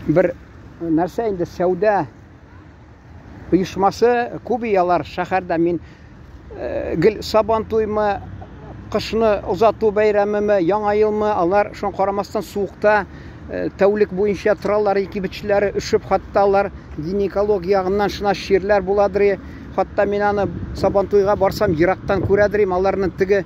Бер нәрсә инде сәүдә оешмасы күп алар шәһәрдә. Мин гел Сабантуймы, кышны озату бәйрәмеме, Яңа елмы, алар шуңа карамастан суыкта тәүлек буенча торалар, кибетчеләре өшеп, хатта алар гинекология ягыннан шуна чирләр буладыр. Хатта мин аны Сабантуйга барсам, ерактан күрәдер идем, аларның теге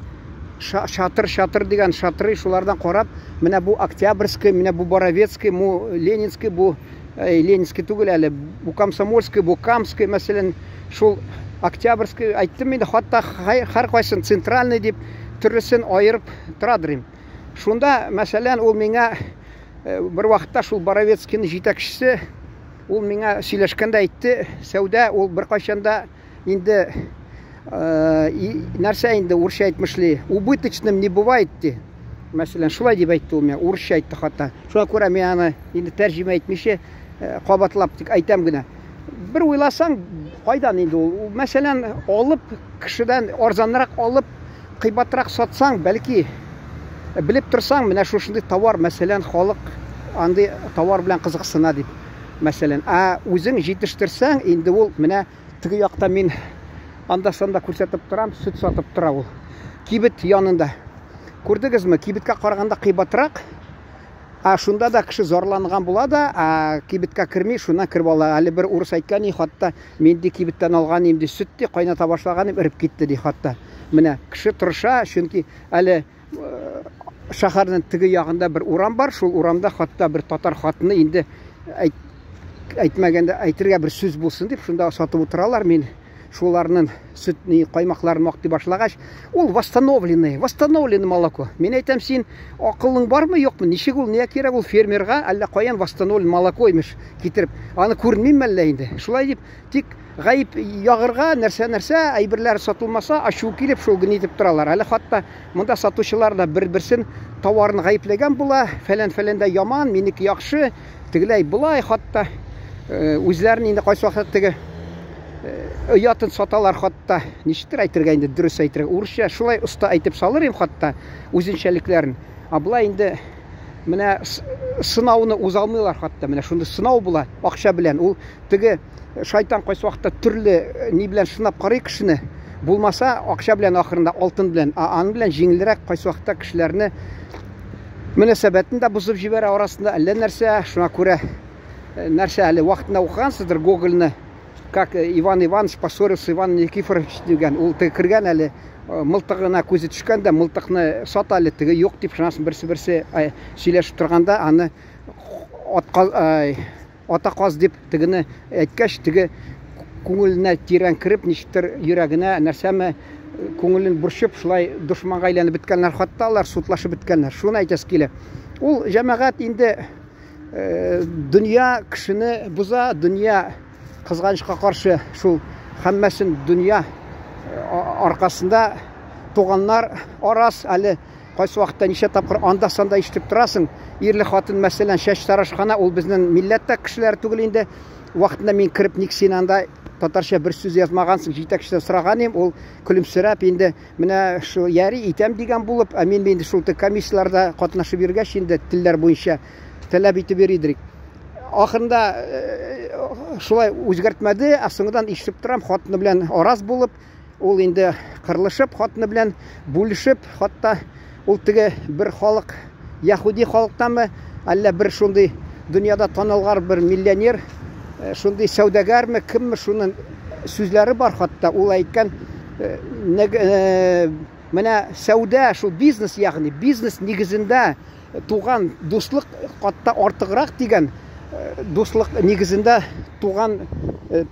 шатыр-шатыр дигән шатры, шулардан карап, менә бу Октябрьский, менә бу Боровецкий, бу Ленинский, бу Ленинский түгел әле, бу Комсомольский, бу Камский, мәсәлән, шул Октябрьский әйттем инде, хатта һәркайсын центральный дип төрлесен аерып торадыр идем. Шунда, мәсәлән, ул миңа бер вакытта шул Боровецкийның җитәкчесе, ул миңа сөйләшкәндә әйтте, сәүдә ул беркайчан да инде нәрсә инде урысча әйтмешли, убыточным не бывает ди. Мәсәлән, шулай дип әйтте ул миңа, урысча әйтте хатта. Шуңа күрә мин аны инде тәрҗемә итмичә кабатлап тик әйтәм генә. Бер уйласаң, кайдан инде ул? Мәсәлән, алып, кешедән арзанрак алып, кыйбатрак сатсаң, бәлки белеп торсаң, менә шушындый товар, мәсәлән, халык андый товар белән кызыксына дип, мәсәлән. Ә үзең җитештерсәң, инде ул менә теге якта мин анда-санда күрсәтеп торам, сөт сатып тора ул. Кибет янында. Күрдегезме? Кибеткә караганда кыйбатрак. Ә шунда да кеше зарланган була да, ә кибеткә керми, шуннан кереп ала. Әле бер урыс әйткән, и, хатта мин ди кибеттән алган идем, ди, сөт ди, кайната башлаган идем, эреп китте ди хатта. Менә кеше тырыша, чөнки әле шәһәрнең теге ягында бер урам бар, шул урамда хатта бер татар хатыны инде әйтмәгәндә әйтергә бер сүз булсын дип, шунда сатып утыралар. Мин шуларның сөт ни каймакларын мактый башлагач, ул восстановленный, восстановленный молоко. Мин әйтәм, син акылың бармы, юкмы? Ничек ул, нигә кирәк ул фермерга, әллә каян восстановленный молоко имеш китереп. Аны күрмим әллә инде. Шулай дип, тик гаеп ягырга, нәрсә-нәрсә, әйберләр сатылмаса, ачу килеп, шул гына итеп торалар. Әле хатта монда сатучылар да бер-берсен товарын гаепләгән була, фәлән-фәлән дә яман, минеке яхшы, тегеләй болай, хатта үзләрен инде кайсы вакытта теге оятын саталар хатта. Ничектер әйтергә инде, дөрес әйтергә. Урысча шулай оста әйтеп салыр идем хатта үзенчәлекләрен. Ә болай инде менә сынауны уза алмыйлар хатта. Менә шундый сынау була акча белән. Ул теге шайтан кайсы вакытта төрле ни белән сынап карый кешене. Булмаса, акча белән ахырында алтын белән, ә аның белән җиңелрәк кайсы вакытта кешеләрне мөнәсәбәтен дә бозып җибәрә арасында әллә нәрсә. Шуңа күрә нәрсә әле вакытында укыгансыздыр Гогольне, как Иван Иванович поссорился с Иваном Никифорович дигән. Ул теге кергән әле мылтыгына күзе төшкән дә, мылтыкны сат әле, теге юк дип, шунасын берсе-берсе сөйләшеп торганда аны атка, ата каз дип тегене әйткәч, теге күңеленә тирән кереп, ничектер йөрәгенә нәрсәме күңелен борчып, шулай дошманга әйләнеп беткәннәр, хатта алар судлашып беткәннәр. Шуны әйтәсе килә. Ул җәмәгать инде дөнья кешене боза, дөнья кызганычка каршы шул һәммәсен дөнья аркасында туганнар арас әле кайсы вакытта ничә тапкыр анда-санда ишетеп торасың. Ирле хатын, мәсәлән, чәч тарашхана, ул безнең милләттә кешеләр түгел инде. Вакытында мин кереп, ник син анда татарча бер сүз язмагансың, җитәкчедән сораган идем, ул көлемсерәп инде менә шул яри итәм дигән булып, ә мин инде шул комиссияләрдә катнашып йөргәч инде телләр буенча таләп итеп йөридек. Ахырында шулай үзгәртмәде, ә соңыннан ишетеп торам, хатыны белән араз булып, ул инде кырылышып, хатыны белән бүлешеп, хатта ул теге бер халык, яһүди халыктанмы, әллә бер шундый дөньяда танылган бер миллионер, шундый сәүдәгәрме, кемме, шуның сүзләре бар хатта, ул әйткән, менә сәүдә, шул бизнес, ягъни бизнес нигезендә туган дуслык хатта артыграк дигән, дуслык нигезендә туган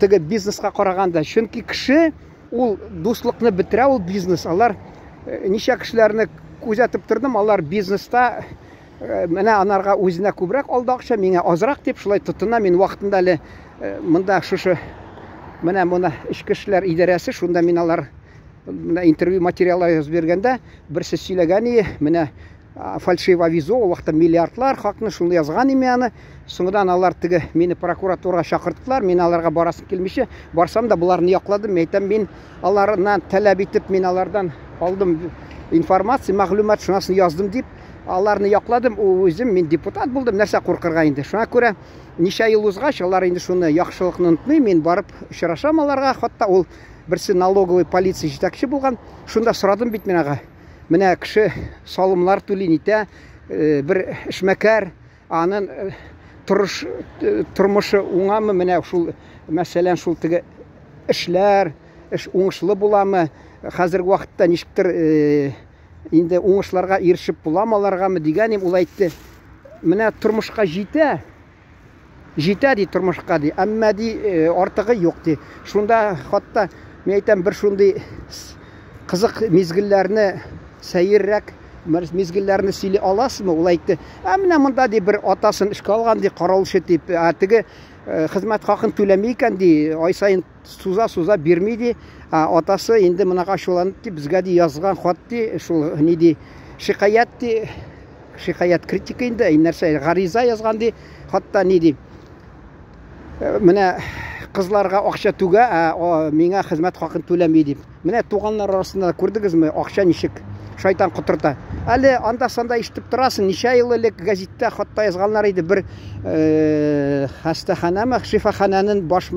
теге бизнеска караганда. Чөнки кеше ул дуслыкны бетерә, ул бизнес. Алар ничә кешеләрне күзәтеп тордым, алар бизнеста менә анарга үзенә күбрәк алды акча, миңа азрак дип шулай тотына. Мин вакытында әле монда шушы менә моны эчке эшләр идарәсе, шунда мин алар менә интервью материаллар язып биргәндә берсе сөйләгән иде, менә фальшиво авизо, ул вакытта миллиардлар хакны шуны язган иде аны. Соңыннан алар теге мине прокуратурага чакырттылар, мин аларга барасым килмичә, барсам да буларны якладым. Мин әйтәм, мин алардан таләп итеп, мин алардан алдым информация, мәгълүмат, шунысын яздым дип. Аларны якладым, үзем мин депутат булдым, нәрсә куркырга инде. Шуңа күрә ничә ел узгач, алар инде шуны яхшылыкны онытмый, мин барып очрашам аларга, хатта ул берсе налоговый полиция җитәкче булган. Шунда сорадым бит мин ага. Менә кеше салымнар түли нитә, бер эшмәкәр, анын торыш тормышы уңамы, менә шул мәсәлән, шул теге эшләр, эш уңышлы буламы? Хәзерге вакытта ничектер инде уңышларга ирешеп буламы аларгамы дигән ул әйтте. Менә тормышка җитә, җитә ди тормышка ди, әмма ди артыгы юк ди. Шунда хатта мин әйтәм, бер шундый кызык мизгелләрне, сәеррәк мизгелләрне сөйли аласызмы? Ул әйтте, ә менә монда ди бер атасын эшкә алган ди, каравылчы дип, ә теге хезмәт хакын түләми икән ди, ай саен суза-суза бирми ди. Ә атасы инде монага ачуланып ди, безгә ди язган хат ди, шул ни ди, шикаять ди, шикаять критика инде, нәрсә, гариза язган ди, хатта ни ди. Менә кызларга акча түгә, ә миңа хезмәт хакын түләми дип. Менә туганнар арасында күрдегезме, акча ничек шайтан котырта. Әле анда-санда ишетеп торасың, ничә ел элек гәзиттә хатта язганнар иде, бер хастаханәме, шифаханәнең баш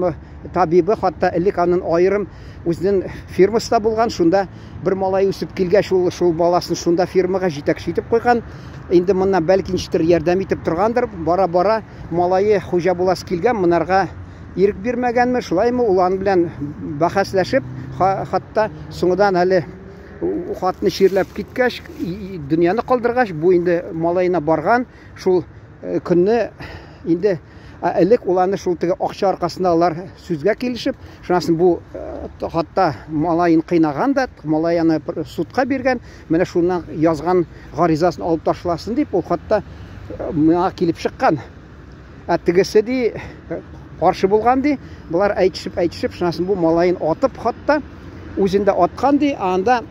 табибы, хатта элек аның аерым үзенең фирмасы да булган, шунда бер малай үсеп килгәч, ул шул баласын шунда фирмага җитәкче итеп куйган. Инде моннан бәлки ничектер ярдәм итеп торгандыр, бара-бара малае хуҗа буласы килгән, монарга ирек бирмәгәнме, шулаймы, ул аның белән бәхәсләшеп, хатта соңыдан әле хатны чирләп киткәч, дөньяны калдыргач, бу инде малаена барган, шул көнне инде элек ул аны шул теге акча аркасында алар сүзгә килешеп, шунасын бу хатта малаен кыйнаган да, малай аны судка биргән, менә шуннан язган гаризасын алып ташласын дип, ул хатта миңа килеп чыккан. Ә тегесе ди каршы булган ди, болар әйтешеп-әйтешеп, шунасын бу малаен атып хатта, үзен дә аткан ди, анда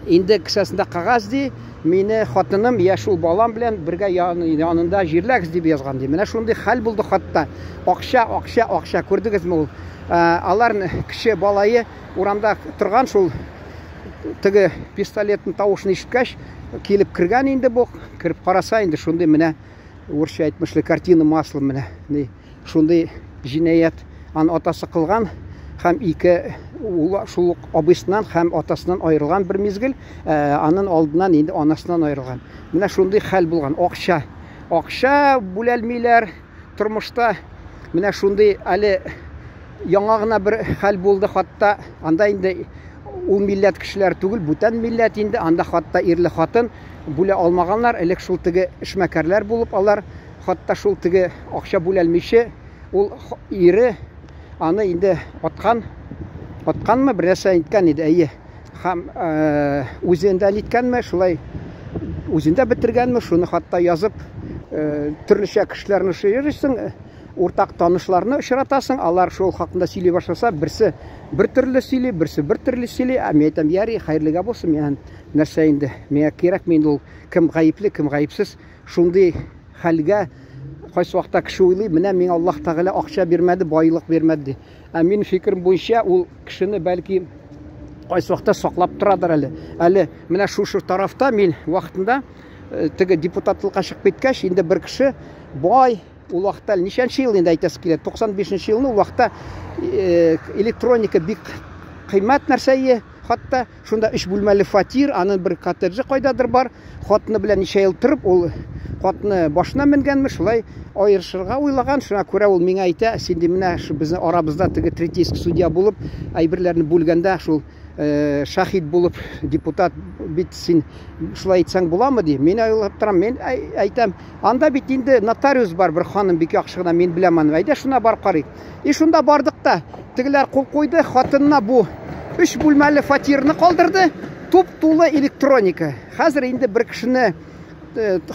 инде кесәсендә кәгазь ди, мине хатыным я шул балам белән бергә янында җирләгез дип язган ди. Менә шундый хәл булды хатта. Акча, акча, акча, күрдегезме ул? Алар кеше балае урамда торган шул теге пистолетның тавышын ишеткәч, килеп кергән инде бу, кереп караса инде шундый менә урысча әйтмешле картина маслом менә. Ни, шундый җинаять ан атасы кылган һәм ике ул шул ук абыйсыннан һәм атасыннан аерылган бер мизгел, анын алдыннан инде анасыннан аерылган. Менә шундый хәл булган. Акча, акча бүләлмиләр тормышта. Менә шундый әле яңа гына бер хәл булды хатта. Анда инде ул милләт кешеләр түгел, бүтән милләт инде. Анда хатта ирле хатын бүлә алмаганнар. Элек шул теге эшмәкәрләр булып алар хатта шул теге акча бүләлмичә ул ире аны инде аткан, атканмы, бер нәрсә әйткән иде, әйе. Һәм үзен дә ниткәнме, шулай үзен дә бетергәнме, шуны хатта язып, төрлечә кешеләрне шыйрыйсың, уртак танышларны очратасың, алар шул хакында сөйли башласа, берсе бер төрле сөйли, берсе бер төрле сөйли, ә мин әйтәм, яри, хәерлегә булсын, миңа нәрсә инде, миңа кирәкми инде ул кем гаепле, кем гаепсез, шундый хәлгә кайсы вакытта кеше уйлый, менә миңа Аллаһ Тәгалә акча бирмәде, байлык бирмәде ди. Ә минем фикерем буенча, ул кешене бәлки кайсы вакытта саклап торадыр әле. Әле менә шушы тарафта мин вакытында теге депутатлыкка чыгып киткәч, инде бер кеше бай, ул вакытта әле ничәнче ел инде әйтәсе килә, 95 елны ул вакытта электроника бик кыйммәт нәрсә ие, хатта шунда 3 бүлмәле фатир, аның бер коттеджы кайдадыр бар, хатыны белән ничә ел торып, ул хатыны башына менгәнме, шулай аерышырга уйлаган, шуңа күрә ул миңа әйтә, син ди менә шу безнең арабызда теге третейский судья булып, әйберләрне бүлгәндә шул шахид булып депутат бит син шулай әйтсәң буламы ди. Мин уйлап торам, мин әйтәм, анда бит инде нотариус бар, бер ханым бик яхшы гына, мин беләм аны. Әйдә шуна барып карыйк. И шунда бардык та, тегеләр кул куйды, хатынына бу 3 бүлмәле фатирны калдырды, туп-тулы электроника. Хәзер инде бер кешене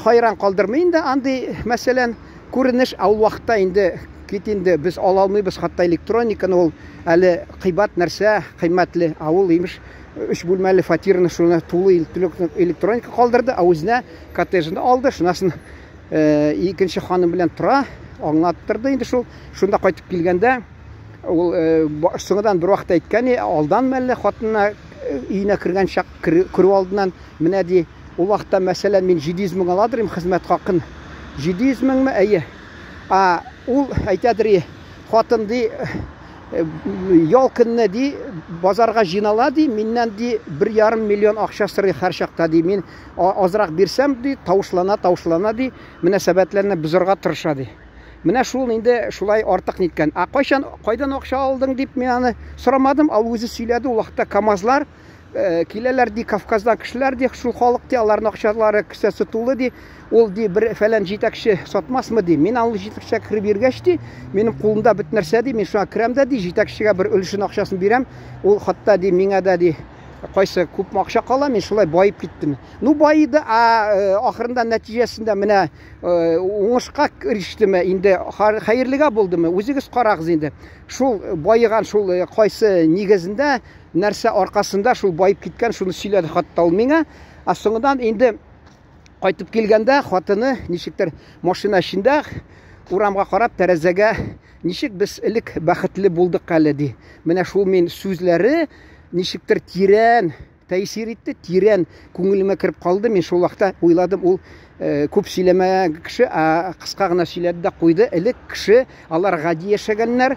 хайран калдырмый инде андый, мәсәлән, күренеш, ә ул вакытта инде кит инде без ала алмыйбыз хатта электрониканы, ул әле кыйбат нәрсә, кыйммәтле. Ә ул имеш 3 бүлмәле фатирны шуны тулы электроника калдырды, ә үзенә коттеджны алды, шунасын икенче ханым белән тора, аңлаттырды инде шул. Шунда кайтып килгәндә ул соңыдан бер вакыт әйткән, алдан мәллә хатынына өенә кергән чак, керү алдыннан, менә ди, Ул вакытта, мәсәлән, мин 700 мең аладыр идем хезмәт хакын. 700 меңме? Әйе. А ул әйтәдер, хатын ди, ял көнне ди, базарга җыйнала ди, миннән ди 1,5 миллион акча сорый һәр чакта ди. Мин азрак бирсәм ди, тавышлана, тавышлана ди, мөнәсәбәтләрне бозарга тырыша ди. Менә шул инде шулай артык ниткән. А кайчан, кайдан акча алдың дип мин аны сорамадым, ал үзе сөйләде, ул вакытта КАМАЗлар киләләр ди, Кавказдан кешеләр ди, шул халык ди, аларның акчалары кесәсе тулы ди. Ул ди бер фәлән җитәкче сатмасмы ди. Мин аны җитәкчегә кереп йөргәч ди, минем кулымда бөтен нәрсә ди, мин шуңа керәм дә ди, җитәкчегә бер өлешен акчасын бирәм. Ул хатта ди миңа да ди кайсы күпме акча кала, мин шулай баеп киттем. Ну баеды, а ахырында нәтиҗәсендә менә уңышка ирештеме, инде хәерлегә булдымы, үзегез карагыз инде. Шул баеган шул кайсы нигезендә, нәрсә аркасында шул баеп киткән, шуны сөйләде хатта ул миңа. А соңыннан инде кайтып килгәндә хатыны ничектер машина эчендә урамга карап тәрәзәгә ничек без элек бәхетле булдык әле ди. Менә шул мин сүзләре ничектер тирән тәэсир итте, тирән күңелемә кереп калды. Мин шул вакытта уйладым, ул күп сөйләмәгән кеше, ә кыска гына сөйләде дә куйды. Элек кеше, алар гади яшәгәннәр,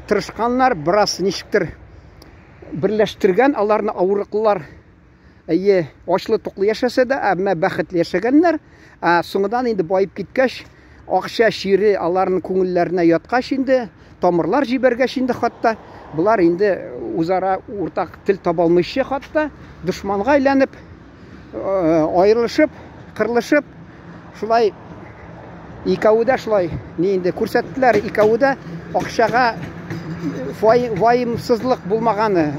тырышканнар, бераз ничектер берләштергән аларны авырлыклар. Әйе, ачлы-туклы яшәсә дә, әмма бәхетле яшәгәннәр. Ә соңыннан инде баеп киткәч, акча чире аларның күңелләренә яткач инде, тамырлар җибәргәч инде хатта, болар инде үзара уртак тел таба алмыйча хатта дошманга әйләнеп, аерылышып, кырылышып, шулай икәве дә шулай ни инде күрсәттеләр, икәве дә акчага ваемсызлык булмаганы,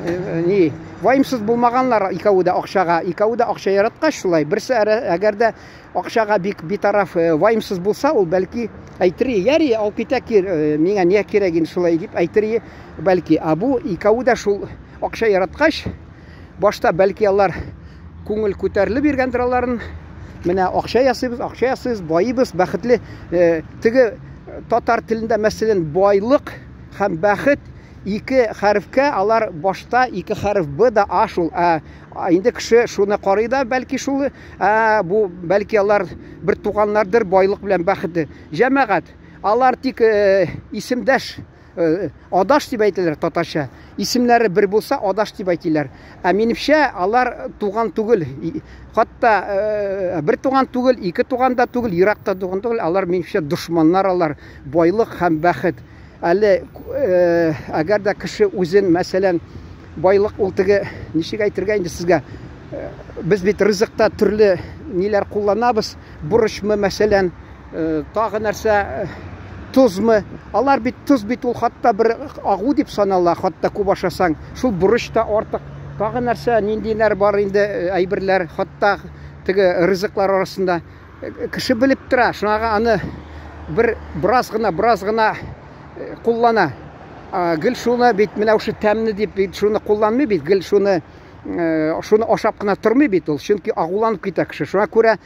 ни, ваемсыз булмаганнар икәве дә акчага, икәве дә акча яраткач шулай, берсе әгәр дә акчага бик битараф, ваемсыз булса, ул бәлки әйтер, яри, алып китә, миңа не кирәк инде шулай дип әйтер, бәлки. Ә бу икәве дә шул акча яраткач, башта бәлки алар күңел күтәрелеп йөргәндер аларын. Менә акча ясыйбыз, акча ясыйбыз, байыбыз, бәхетле. Теге татар телендә, мәсәлән, байлык һәм бәхет ике хәрефкә, алар башта ике хәреф Б да А шул. Ә инде кеше шуны карый да, бәлки шул, ә, бу бәлки алар бер туганнардыр, байлык белән бәхете. Җәмәгать, алар тик исемдәш, адаш дип әйтәләр татарча. Исемнәре бер булса, адаш дип әйтәләр. Ә минемчә, алар туган түгел. Хатта бер туган түгел, ике туган да түгел, ерак та туган түгел. Алар минемчә дошманнар алар, байлык һәм бәхет. Әле әгәр дә кеше үзен, мәсәлән, байлык ул теге, ничек әйтергә инде сезгә, без бит ризыкта төрле ниләр кулланабыз, борычмы, мәсәлән, тагы нәрсә, тозмы. Алар бит тоз бит ул хатта бер агу дип санала, хатта күп ашасаң. Шул борыч та артык. Тагы нәрсә, ниндиләр бар инде әйберләр, хатта теге ризыклар арасында. Кеше белеп тора, шуңа аны бер бераз гына, бераз гына куллана. Гел шуны бит менә шушы тәмне дип бит шуны кулланмый бит, гел шуны шуны ашап кына тормый бит ул, чөнки агуланып китә кеше. Шуңа күрә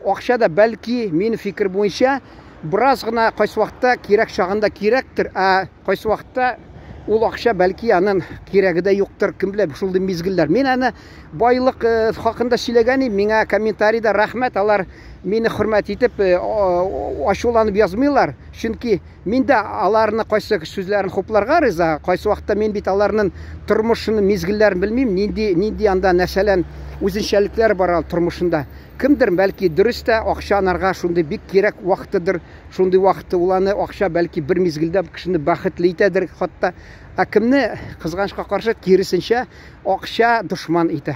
акча да бәлки, минем фикер буенча, бераз гына кайсы вакытта кирәк чагында кирәктер, ә кайсы вакытта ул акча бәлки аның кирәге дә юктыр, кем белә, шундый мизгелләр. Мин аны байлык хакында сөйләгән идем, миңа комментарийда рәхмәт, алар мине хөрмәт итеп, ачуланып язмыйлар, чөнки мин дә аларны кайсы сүзләрен хупларга риза, кайсы вакытта мин бит аларның тормышын, мизгелләрен белмим, нинди, нинди анда мәсәлән үзенчәлекләр бар ал тормышында. Кемдер бәлки дөрес тә акча анарга шундый бик кирәк вакытыдыр, шундый вакыты ул аны акча бәлки бер мизгелдә кешене бәхетле итәдер хатта. Ә кемне кызганычка каршы киресенчә акча дошман итә.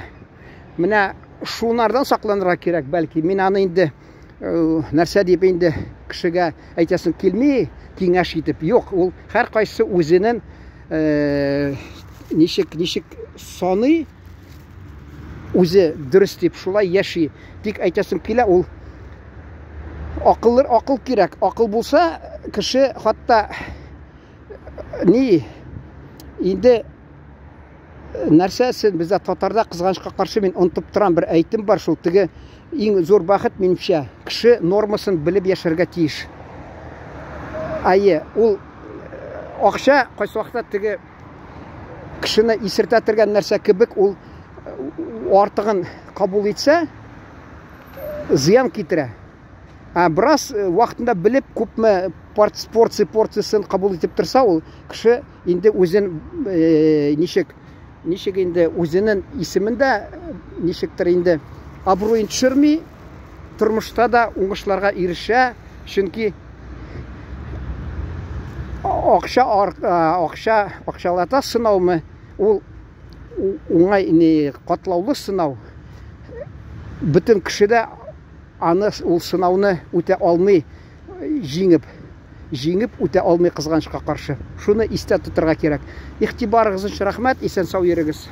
Менә шунардан сакланырга кирәк бәлки. Мин аны инде нәрсә дип инде кешегә әйтәсем килми, киңәш итеп. Юк, ул һәр кайсы үзенең ничек ничек саный, үзе дөрес дип шулай яши. Тик әйтәсем килә, ул акыллы, акыл кирәк. Акыл булса, кеше хатта ни инде нәрсәсен бездә татарда кызганычка каршы мин онытып торам, бер әйтем бар шул, теге иң зур бәхет минемчә, кеше нормасын белеп яшәргә тиеш. Әйе, ул акча кайсы вакытта теге кешене исертә торган нәрсә кебек, ул артыгын кабул итсә, зыян китерә. Ә бераз э, вакытында белеп, күпме порция порциясын кабул итеп торса, ул кеше инде үзен э, ничек ничек инде үзенең исемен дә ничектер инде абруен төшерми, тормышта да уңышларга ирешә, чөнки акча акча акчалата сынаумы, ул уңай не катлаулы сынау. Бөтен кеше дә аны ул сынауны үтә алмый җиңеп. Җиңеп үтә алмый кызганычка каршы. Шуны истә тотырга кирәк. Игътибарыгыз өчен рәхмәт, исән сау йөрегез.